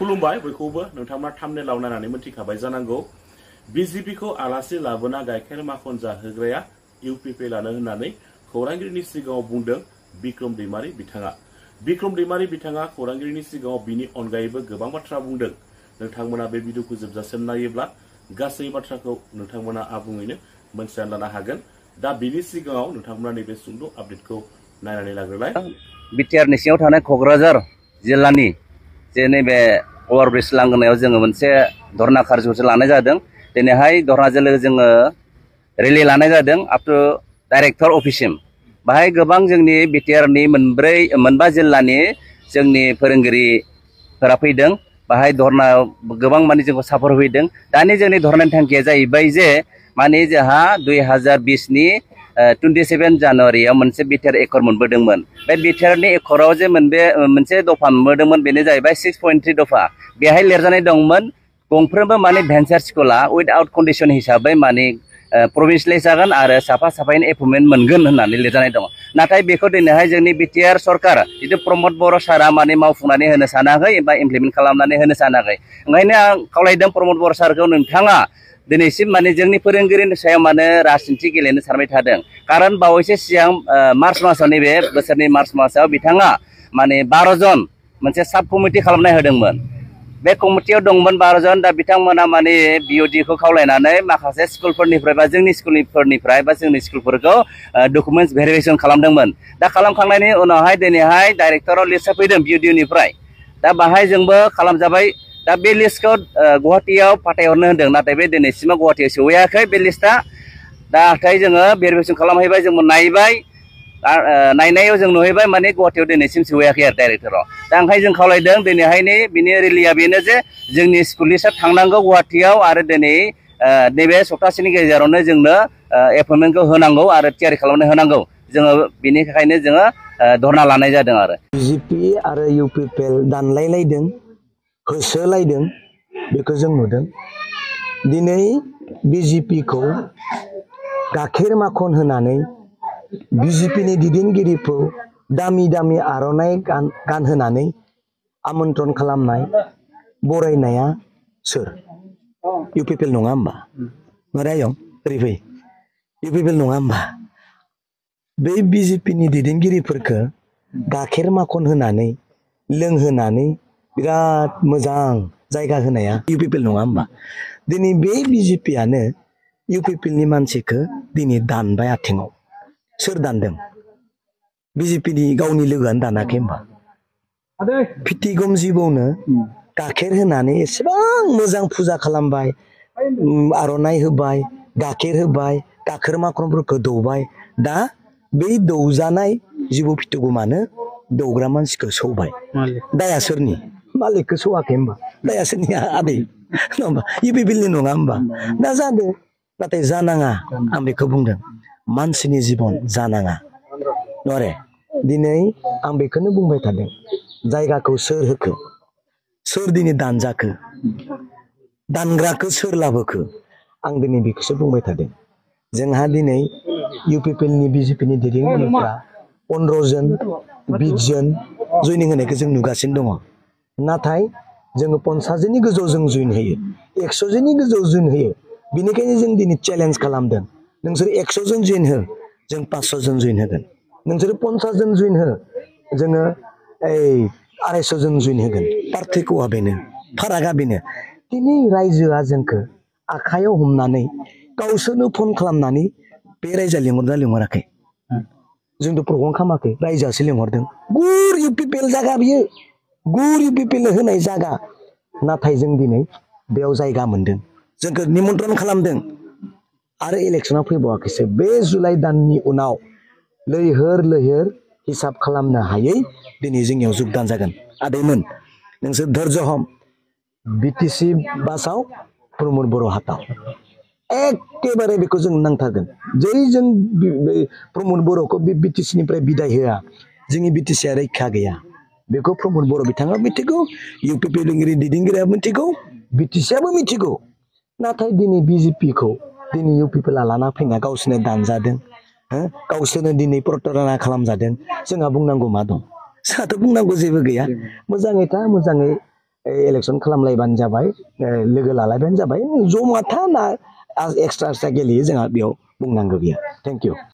खुलुमबाय बयखौबो नोंथांमोना थाम्बनेलाव नायनानै मिथिखाबाय जानांगौ बीजेपी खौ आलासि लाबोना गाइखेर माखन जाहोग्राया इउपिपिएलआनो होननानै खौरांगिरिनि सिगाङाव बुंदों बिक्रम दैमारी बिथाङा। बिक्रम दैमारी बिथाङा खौरांगिरिनि सिगाङाव बिनि अनगायैबो गोबां बाथ्रा बुंदों। नोंथांमोना बे भिडिअखौ जोबजासिम नायोब्ला गासै बाथ्राखौ नोंथांमोना आबुङैनो मोनथिना लानो हागोन। दा बिनि सिगाङाव नोंथांमोना नैबे सुंद' आपडेटखौ नायनानै लाग्रोलाय। बिटिआरनि सिङाव थानाय क'क्राझार जिल्लानि जे नैबे अभारब्रिज लांगोनायाव जोङो मोनसे धरना खार्यसुचि लानाय जादों। दिनैहाय धरनाजों लोगोसे जोङो रेलि लानाय जादों आप टु डाइरेक्टर अफिससिम। बाहाय गोबां जोंनि बिटिआरनि मोनबा जिल्लानि जोंनि फोरोंगिरिफोरा फैदों। बाहाय धरनायाव गोबां माने जोंखौ सापर्ट होफैदों। दानि जोंनि धरनानि थांखिया जाहैबाय जे माने जोंहा 2020नि 27 जानुवारियाव मोनसे बिटिआर एकर्ड मोनबोदोंमोन। बे बिटिआरनि एकर्डआव जे मोनसे दफा मोनबोदोंमोन बेनो जाहैबाय 6.3 दफा। बेहाय लिरजानाय दंमोन गंफ्रोमबो माने भेन्सार स्कुला उइदाउट कन्डिशन हिसाबै माने प्रभिन्सियेलाइज जागोन आरो साफा साफायैनो एपइन्टमेन्ट मोनगोन होननानै लिरजानाय दङ। नाथाय बेखौ दिनैहाय जोंनि बिटिआर सरकार जितु प्रमद बर' सारा माने मावफुंनानै होनो सानाखै एबा इमप्लिमेन्ट खालामनानै होनो सानाखै। ओंखायनो आं खावलायदों प्रमद बर' सारखौ नोंथाङा दिनैसिम माने जोंनि फोरोंगिरिनि सायाव माने राजनिति गेलेनो सानबाय थादों। खारन बावैसो सिगां मार्च मासाव नैबे बोसोरनि मार्च मासाव बिथाङा माने 12 जन मोनसे साब कमिटि खालामनाय होदोंमोन। बे कमिटियाव दंमोन 12 जन। दा बिथांमोना माने बिअडिखौ खावलायनानै माखासे स्कुलफोरनिफ्राय बा जोंनि स्कुलफोरनिफ्राय बा जोंनि स्कुलफोरखौ डकुमेन्ट्स भेरिफिकेसन खालामदोंमोन। दा खालामखांनायनि उनावहाय दिनैहाय डाइरेक्टराव लिस्ट फैदों बिअडिनिफ्राय। दा बाहाय जोंबो खालामजाबाय। दा बे लिस्टखौ गुवाहाटीयाव फाथायहरनो होदों। नाथाय बे दिनैसिमाव गुवाहाटीयाव सौहैयाखै बे लिस्टआ। दा नाथाय जोङो भेरिफिकेसन खालामहैबाय, जोंबो नायबाय। नायनायाव जों नुहैबाय माने गुवाहाटीयाव दिनैसिम सौहैयाखै आरो डाइरेक्टराव। दा ओंखायनो जों खावलायदों दिनैहायनि बिनि रेलिया बेनो जे जोंनि स्कुलनिसो थांनांगौ गुवाहाटीयाव आरो दिनै नैबे सप्तासेनि गेजेरावनो जोंनो एपइन्टमेन्टखौ होनांगौ आरो थियारि खालामनानै होनांगौ। जोङो बेनिखायनो जोङो धरना लानाय जादों आरो। बीजेपी आरो इउपिपिएल दानलायलायदों, होसोलायदों, बेखौ जों नुदों। दिनै बीजेपीखौ गाइखेर माखन होनानै बीजेपीनि दैदेनगिरिखौ दामि दामि आर'नाइ गानहोनानै आमन्त्रन खालामनाय बरायनाया सोर? इउपिपिएल नङा होमबा? नरायं ओरै फै। इउपिपिएल नङा होमबा? बै बीजेपीनि दैदेनगिरिफोरखौ गाइखेर माखन होनानै लोंहोनानै बिराद मोजां जायगा होनाया इउपिपिएल नङा होमबा? दिनै बे बीजेपीआनो इउपिपिएलनि मानसिखौ दिनै दानबाय आथिङाव। सोर दानदों? बीजेपीनि गावनि लोगोआनो दानाखै होमबा? फिथिगम जिबौनो गाइखेर होनानै एसेबां मोजां फुजा खालामबाय, आर'नाइ होबाय, गाइखेर होबाय, गाइखेर माखनफोरखौ दौबाय। दा बै दौजानाय जिबौ फिथिगमानो दौग्रा मानसिखौ सौबाय। दाया सोरनि? मालिकखौ सौवाखै होमबा? दाया सोरनि आदै? नङा होमबा? इउपिपिएलनि नङा होमबा? दा जादों, नाथाय जानाङा। आं बेखौ बुंदों मानसिनि जिबन जानाङा। नरे दिनै आं बेखौनो बुंबाय थादों जायगाखौ सोर होखो? सोर दिनै दानजाखो? दानग्राखौ सोर लाबोखो? आं दिनै बेखौसो बुंबाय थादों। जोंहा दिनै इउपिपिएलनि बीजेपीनि दैदेनगिरिफ्रा 15 जन 20 जन जइनिं होनायखौ जों नुगासिनो दङ। नाथाय जोङो 50 जननि गोजौआव जों जइन होयो, 100 जननि गोजौआव जइन होयो। बेनिखायनो जों दिनै चेलेन्ज खालामदों नोंसोर 100 जन जइन हो, जों 500 जन जइन होगोन। नोंसोर 50 जन जइन हो, जोङो 250 जन जइन होगोन। पार्थक्यआ बेनो, फारागा बेनो। दिनै रायजोआ जोंखौ आखायाव हमनानै गावसोरनो फन खालामनानै बे रायजोआ लिंहरना लिंहराखै। जोंथ' प्रग्राम खालामाखै, रायजोआसो लिंहरदों। गुर इउपिपिएल जागा बियो, गुर इउपिपिएल होनाय जागा। नाथाय जों दिनै बेयाव जायगा मोनदों, जोंखौ निमन्त्रन खालामदों आरो इलेक्सनाव फैबावाखैसो। बे जुलाइ दाननि उनाव लैहोर लैहोर हिसाब खालामनो हायै दिनै जोंनियाव जुगदान जागोन। आदैमोन नोंसोर धैर्ज हम। बिटिसि बासाव प्रमद बर' हाताव एखेबारे बेखौ जों नांथारगोन। जै जों प्रमद बर'खौ बे बिटिसिनिफ्राय बिदाय होआ जोंनि बिटिसिआ रैखा गैया। बेखौ प्रमद बर' बिथाङा मिथिगौ, इउपिपिएलनि दैदेनगिरिया मिथिगौ, बिटिसिआबो मिथिगौ। नाथाय दिनै बीजेपीखौ दिनै इउपिपिएलआ लाना फैना गावसोरनो दानजादों, गावसोरनो दिनै प्रतारना खालामजादों। जोंहा बुंनांगौ मा दं? जोंहाथ' बुंनांगौ जेबो गैया। मोजाङै था, मोजाङै इलेक्सन खालामलायबानो जाबाय लोगो लालायबानो जाबाय जमाथा ना एक्सट्रा गेलेयो जोंहा बेयाव बुंनांगौ गैया थेंक इउ